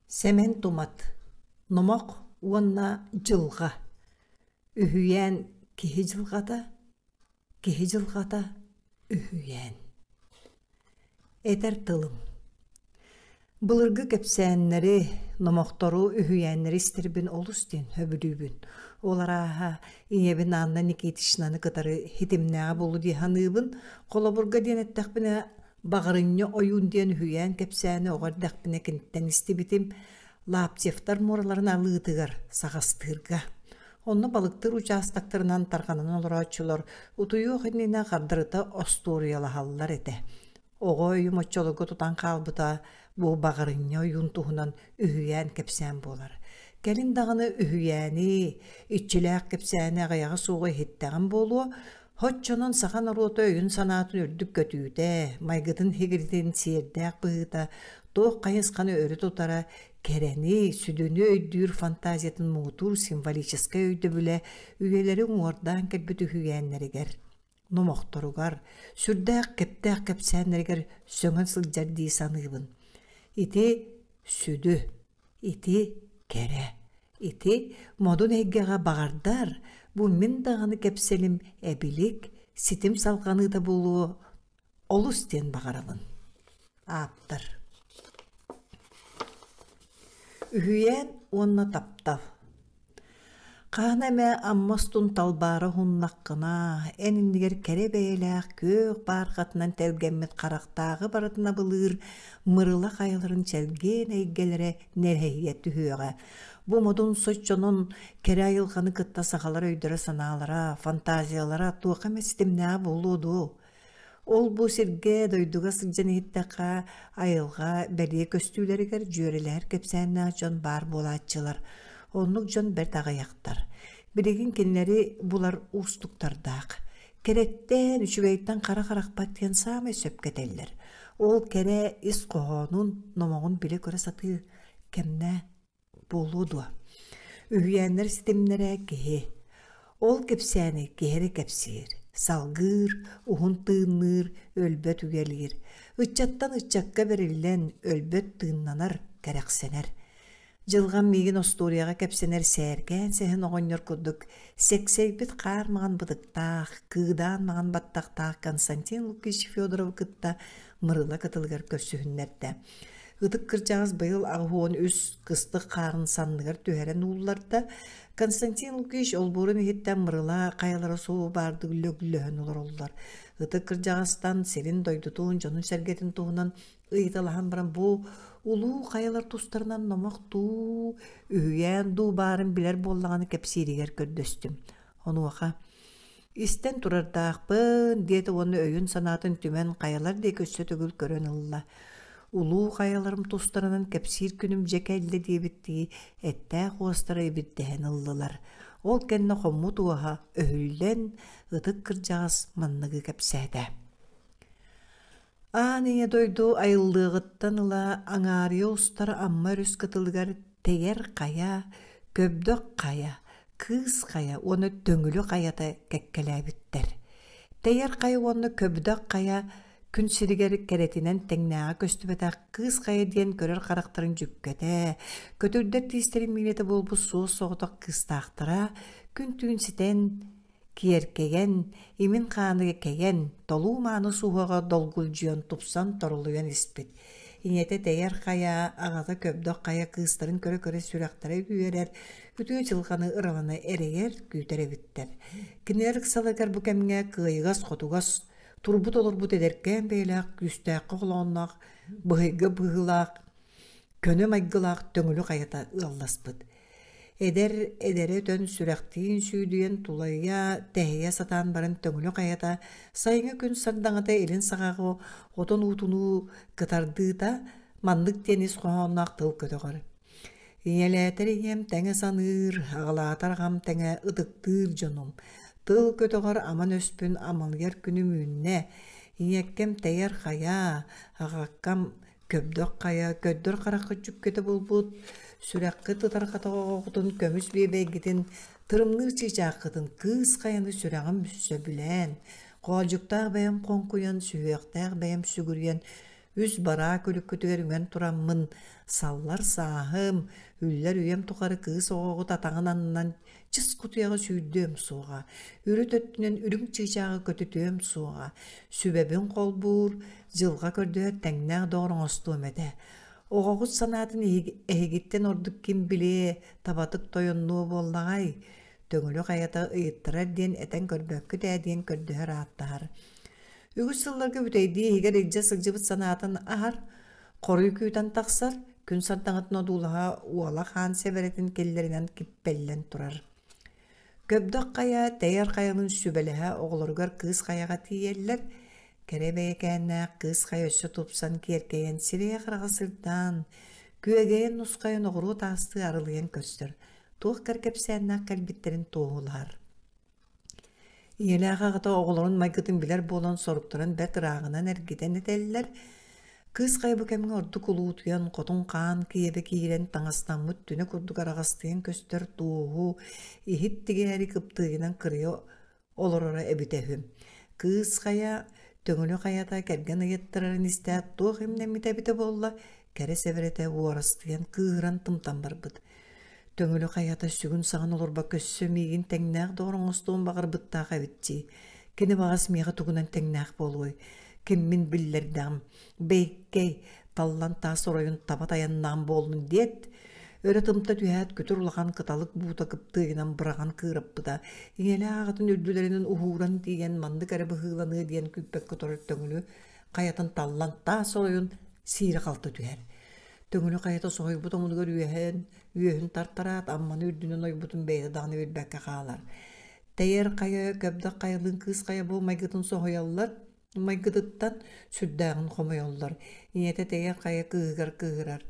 Сэмэн Тумат Номох уонна дьылҕа Үһүйээн киһи дьылҕата, киһи дьылҕата үһүйээн Этэр тылым Былыргы кэпсээннэри, номохтору, үһүйээннэри истэрбин олус диэн сөбүлүүбүн. Ол арааһа ийэбин Анна Никитичнаны кытары ситимнээҕэ буолуо дии саныыбын. Холобурга диэн эттэхпинэ, Баҕарынньа ойуун диэн үһүйээн кэпсээни оҕо эрдэхпинэ киниттэн истибитим. Лаптевтар муораларын алыытыгар, Саҕастыырга. Онно балыктыыр учаастактарынан тарҕанан олорооччулар утуйуох иннинэ хардарыта остуоруйалаһаллар этэ. Оҕо өйүм оччолорго тутан хаалбыта бу баҕарынньа ойуун туһунан үһүйээн кэпсээн буолар. Кэлин даҕаны үһүйээни, иччилээх кэпсээни аҕыйаҕа суоҕу иһиттэҕим буолуо, Һоччонон саха норуота өйүн-санаатын үрдүк көтүүтэ, майгытын һигиритин сиэрдээх быһыыта туох хайысханы өрө тутара, кэрэни, сүдүнү өйдүүр фантазиятын муҥутуур символическай өйдөбүлэ үйэлэри уҥуордаан кэлбит үһүйээннэригэр, номохторугар, сүрдээх кэптээх кэпсээннэригэр сөҥөн сылдьар дии саныыбын. Ити сүдү Ити кэрэ, ити модун эйгэҕэ баҕардар, бу мин даҕаны кэпсэлим эбилик, ситим салҕаныыта буолуо олус диэн баҕарабын. Ааптар Үһүйээн уонна таптал Хаһан эмэ Амма устун талбаара уһуннаххына, эн иннигэр кэрэ бэйэлээх күөх баархатынан тэлгэммит харахтааҕы барытын абылыыр Мырыла хайаларын чэлгиэн эйгэлэрэ нэлэһийэ түһүөҕэ. Бу модун соччонон кэрэ айылҕаны кытта сахалар өйдөрө-санаалара, фантазиялара туохха эмэ ситимнээҕэ буолуо дуо? Ол-бу сиргэ, дойдуга сылдьан иһиттэххэ, айылҕа бэлиэ көстүүлэригэр дьүөрэлэһэр кэпсээннээх дьон баар буолааччылар. Оннук дьон бэрт аҕыйахтар. Билигин кинилэри булар уустуктардаах. Кэрэттэн, үчүгэйтэн хара харахпат диэн саамай сөпкө этэллэр. Ол кэрэ ис хоһоонун, номоҕун билэ-көрө сатыыр кэмнэ Буолуо дуо? Үһүйээннэр ситимнэрэ киһи. Ол кэпсээни киһи эрэ кэпсиир, салгыыр, уһун тыынныыр, өлбөт үгэлиир. Ыччаттан ыччакка бэриллэн, өлбөт тыыннанар, кэрэхсэнэр. Дьылҕам миигин остуоруйаҕа кэпсэнэр сээркээн сэһэн оҕонньор курдук сэксэйбит хаар маҥан бытыктаах, кыыдаан маҥан баттахтаах Константин Лукич Федоровы кытта Мырыла кытылыгар көрсүһүннэрдэ. Ытык кырдьаҕас быйыл 83 кыстык хаарын санныгар түһэрэн уулларда. Константин Лукич олбуорун иһиттэн Мырыла хайалара суоҕу баардык лөглөһөн олороллор. Ытык кырдьаҕастан сирин-дойдутун, дьонун-сэргэтин туһунан ыйыталаһан баран бу улуу хайалар тустарынан номох дуу, үһүйээн дуу баарын билэр буоллаҕына кэпсииригэр көрдөстүм. Онуоха Истэн турардаахпын, диэтэ уонна өйүн-санаатын түмэн хайалар диэки өссө төгүл көрөн ылла. Улуу хайаларым тустарынан кэпсиир күнүм дьэ кэллэ диэбиттии эттээх уостара ибирдэһэн ыллылар. Ол кэннэ хоммут уоһа өһүллэн, ытык кырдьаҕас манныгы кэпсээтэ. Аан ийэ дойду айыллыаҕыттан ыла аҥаарыйа устар Амма өрүс кытылыгар Тэйэр хайа, Көбдөх хайа, Кыыс хайа уонна Төҥүлү хайата кэккэлээбиттэр. Тэйэр хайа уонна Көбдөх хайа күн сиригэр кэрэтинэн тэҥнээҕэ көстүбэтэх Кыыс хайа диэн көрөр харахтарын дьүккэтэ, көтүрдэр тиистэрин миинэтэ буолбут суос-соҕотох кыыстаахтара күн-түүн ситэн Киэркэйэн, имин хааны кэйэн, толуу-мааны суһуоҕа долгулдьуйан тупсан торолуйан испит. Ийэтэ тэйэр хайа, аҕата көбдөх хайа кыыстарын көрө-көрө сүрэхтэрэ үөрэр, үтүө дьылҕаны ыралана эрэйэр, күүтэр эбиттэр. Кинилэр ыксалыгар бу кэмҥэ кыайыгас-хотугас, турбут-олорбут эдэркээн бэйэлээх күүстээххэ холоонноох, быһыйга быһыылаах, көнө майгылаах Төҥүлү хайата ыалласпыт. Эдэр эдэрэ өтөн сүрэхтиин сүүдүйэн тулайа, тэһийэ сатаан баран Төҥүлү хайата сайыҥҥы күн сардаҥата илин саҕаҕы отон уутунуу кытардыыта маннык диэн ис хоһоонноох тыл көтөҕөр. Ийэлээтэр ийэм тэҥэ саныыр, аҕалаатар аҕам тэҥэ ытыктыыр дьонум. Тыл көтөҕөр аман өспүн амалыйар күнүм үүннэ. Ийэккэм тэйэр хайа, аҕаккам Көбдөх хайа, көрдөр хараххыт дьүккэтэ булбут, сүрэххит ытарҕата оҕоҕутун көмүс биэбэйгитин, тырымныыр чыычааххытын кыыс хайаны сүрэҕим сөбүлээн, хоолдьуктаах бэйэм хоҥкуйан, сүһүөхтээх бэйэм сүгүрүйэн, Үс бараа күлүккүтүгэр үҥэн тураммын, саллар сааһым, үллэр үйэм тухары кыыс оҕоҕут атаҕын аннынан чыс кутуйаҕы сүүрдүөм суоҕа, үрүт өттүнэн үрүҥ чыычааҕы көтүтүөм суоҕа, сүбэбин холбуур, дьылҕа көрдөһөр тэҥнээх доҕор оҥостуом этэ. Оҕоҕут санаатын эһигиттэн ордук ким билиэ, табатык тойоннуо буоллаҕай? Төҥүлү хайата ыйыттарар диэн этэн көрбөккүт ээ диэн көрдөһөр ааттаһар. Үгүс сылларга бүтэйдии иһигэр илдьэ сылдьыбыт санаатын аһар, хоруй күүтэн тахсар, күн сардаҥатын одуулаһа уола хаан сэбэрэтин киллэринэн киппэллэн турар. Көбдөх хайа тэйэр хайалыын сүбэлэһэ оҕолоругар кыыс хайаҕа тиийэллэр. Кэрэ бэйэкээннээх кыыс хайа өссө тупсан киэркэйэн сирэйэ-хараҕа сырдаан, күөгэйэн нусхайан оҕуруот аастыы арылыйан көстөр, туох кэр кэпсээннээх кэлбиттэрин туоһулаһар. Ийэлээх аҕата оҕолорун майгытын билэр буолан соруктарын бэрт ырааҕынан эргитэн этэллэр. Кыыс хайа бу кэмҥэ ордук улуутуйан, хотун хаан киэбэ киирэн таҥастаммыт түнэ курдук араҕастыйан көстөр туоһу иһит тигээри кыптыыйынан кырыйа олороро эбитэ үһү. Кыыс хайа, Төҥүлү хайата кэргэн ыйыттарарын истээт туох имнэммитэ эбитэ буолла, кэрэ сэбэрэтэ уорастыйан кыыһыран тымтан барбыт. Төҥүлү хайата сүгүн-саҕын олорбокко өссө миигин тэҥнээх доҕор оҥостуон баҕарбыттаах эбит дии. Кини баҕас миэхэ тугунан тэҥнээх буолуой? Киммин биллэрдэҕим. Бэйкэй, таллан таас оройун таба тайаннаан буоллун диэт, өрө тымта түһээт күтүр улахан кыталык буута кыптыыйынан быраҕан кыыраппыта. Ийэлээх аҕатын үрдүлэринэн уһууран тиийэн маннык эрэ быһыыланыа диэн күүппэккэ турар Төҥүлү хайатын таллан таас оройун сиирэ-халты түһэр. Төҥүлү хайата соһуйбут омунугар үөһэн, үөһүн тартараат, Амманы үрдүнэн ойбутун бэйэтэ даҕаны билбэккэ хаалар. Тэйэр хайа, көбдөх хайалыын кыыс хайа бу майгытын соһуйаллар, майгытыттан сүрдээҕин хомойоллор. Ийэтэ тэйэр хайа кыыһыгар кыыһырар.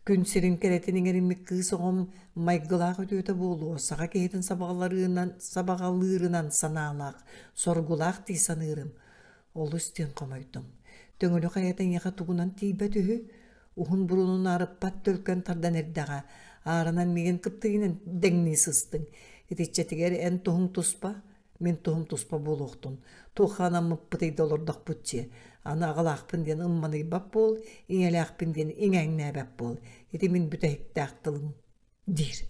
Күн сирин кэрэтин иҥэриммит кыыс оҕом майгылаах үтүөтэ буолуо, саха киһитин сабаҕаларыынан, сабаҕалыырынан санаалаах, соргулаах дии саныырым. Олус диэн хомойдум. Төҥүлү хайата эйиэхэ тугунан тиийбэт үһү? Уһун бурунун аарыппат төлкөн тардан эрдэҕэ. Ааранан миигин кыптыйынан дэҥнии сыстыҥ. Итиччэтигэр эн туһуҥ туспа, мин туһум туспа буолуохтун. Туохха анаммыппытый да олордохпут дии. Аны аҕалаахпын диэн ымманыйбат буол, ийэлээхпин диэн иҥээҥнээбэт буол. Ити мин бүтэһиктээх тылым диир.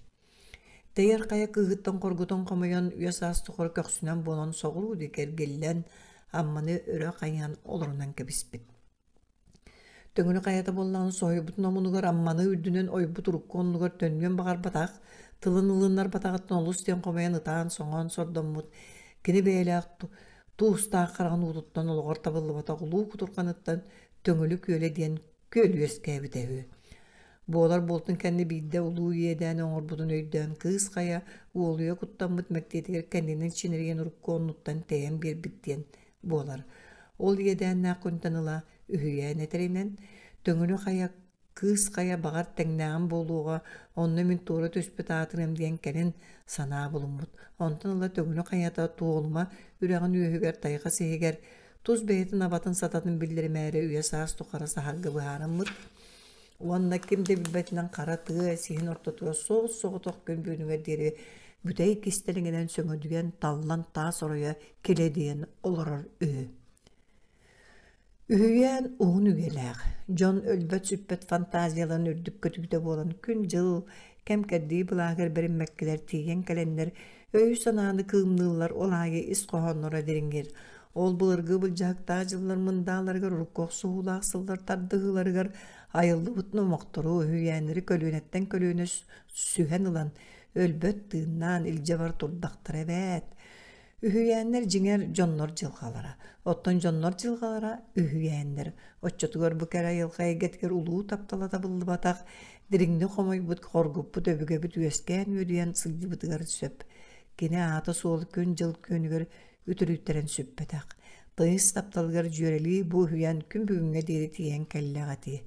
Тэйэр хайа кыыһыттан хоргутан хомойон үйэ-саас тухары көхсүнэн буолан соҕуруу диэки эргиллэн Амманы өрө хайыһан олорунан кэбиспит. Төҥүлү хайата буоллаҕына соһуйбутун омунугар Амманы үрдүнэн ойбут урукку оннугар төннүөн баҕарбатах, тылын ылыннарбатаҕыттан олус диэн хомойон ытаан-соҥоон сордоммут, кини бэйэлээх туустаах хараҕын уутуттан олоҕор табыллыбатах улуу кутурҕаныттан Төҥүлү күөлэ диэн күөл үөскээбитэ үһү. Буолар буолтун кэннэ биирдэ улуу иэдээни оҥорбутун өйдөөн кыыс хайа уолуйа куттаммыт мэктиэтигэр кэннинэн чинэрийэн урукку оннуттан тэйэн биэрбит диэн буолар. Ол иэдээннээх күнтэн ыла үһүйээн этэринэн, Төҥүлү хайа кыыс хайа баҕар тэҥнээҕим буолуоҕа, онно мин туора түспүт аатырыам диэн кэлин санаа булуммут. Онтон ыла Төҥүлү хайата Туолума үрэҕин үөһүгэр тайҕа сиһигэр тус бэйэтин абатын-сататын биллэримээри үйэ-саас тухары саһарга быһаарыммыт уонна ким да билбэтинэн хара тыа сиһин ортотугар суос-соҕотох күн бүгүнүгэр диэри бүтэй кистэлэҥинэн сөҥөдүйэн таллан таас оройо килэдийэн олорор үһү. Үһүйээн уһун үйэлээх, дьон өлбөт-сүппэт фантазияларын үрдүк көтүүтэ буолан күн-дьыл, кэм-кэрдии былааһыгар бэриммэккэлэр тиийэн кэлэннэр өйү-санааны кыымныыллар, ол аайы ис хоһоонноро дириҥир. Ол былыргы былдьаһыктаах дьыллар мындааларыгар урукку охсуһуулаах сыллар тардыһыыларыгар айыллыбыт номохтору, үһүйээннэри көлүөнэттэн көлүөнэ сүһэн ылан, өлбөт тыыннаан илдьэ бар турдахтара эбээт. Үһүйээннэр дьиҥэр дьоннор дьылҕалара, оттон дьоннор дьылҕалара үһүйээннэр. Оччотугар бу кэрэ айылҕа эйгэтигэр улуу таптала табыллыбатах, дириҥник хомойбут, хоргуппут өбүгэбит үөскээн үөдүйэн сылдьыбытыгар сөп. Кини аата-суола күн-дьыл күөнүгэр үтүрүйтэрэн сүппэтэх. Тыйыс тапталыгар дьүөрэлии бу үһүйээн күн бүгүҥҥэ диэри тиийэн кэллэҕэ дии.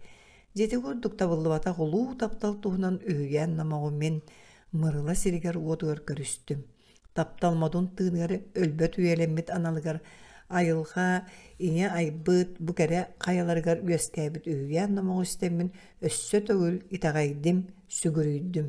Дьэ ити курдук табыллыбатах улуу таптал туһунан үһүйээн номоҕу мин Мырыла сиригэр-уотугар көрүстүм. Таптал модун тыыныгар өлбөт үйэлэммит аналыгар айылҕа ийэ айбыт бу кэрэ хайаларыгар үөскээбит үһүйээн номоҕу истэммин өссө төгүл итэҕэйдим, сүгүрүйдүм.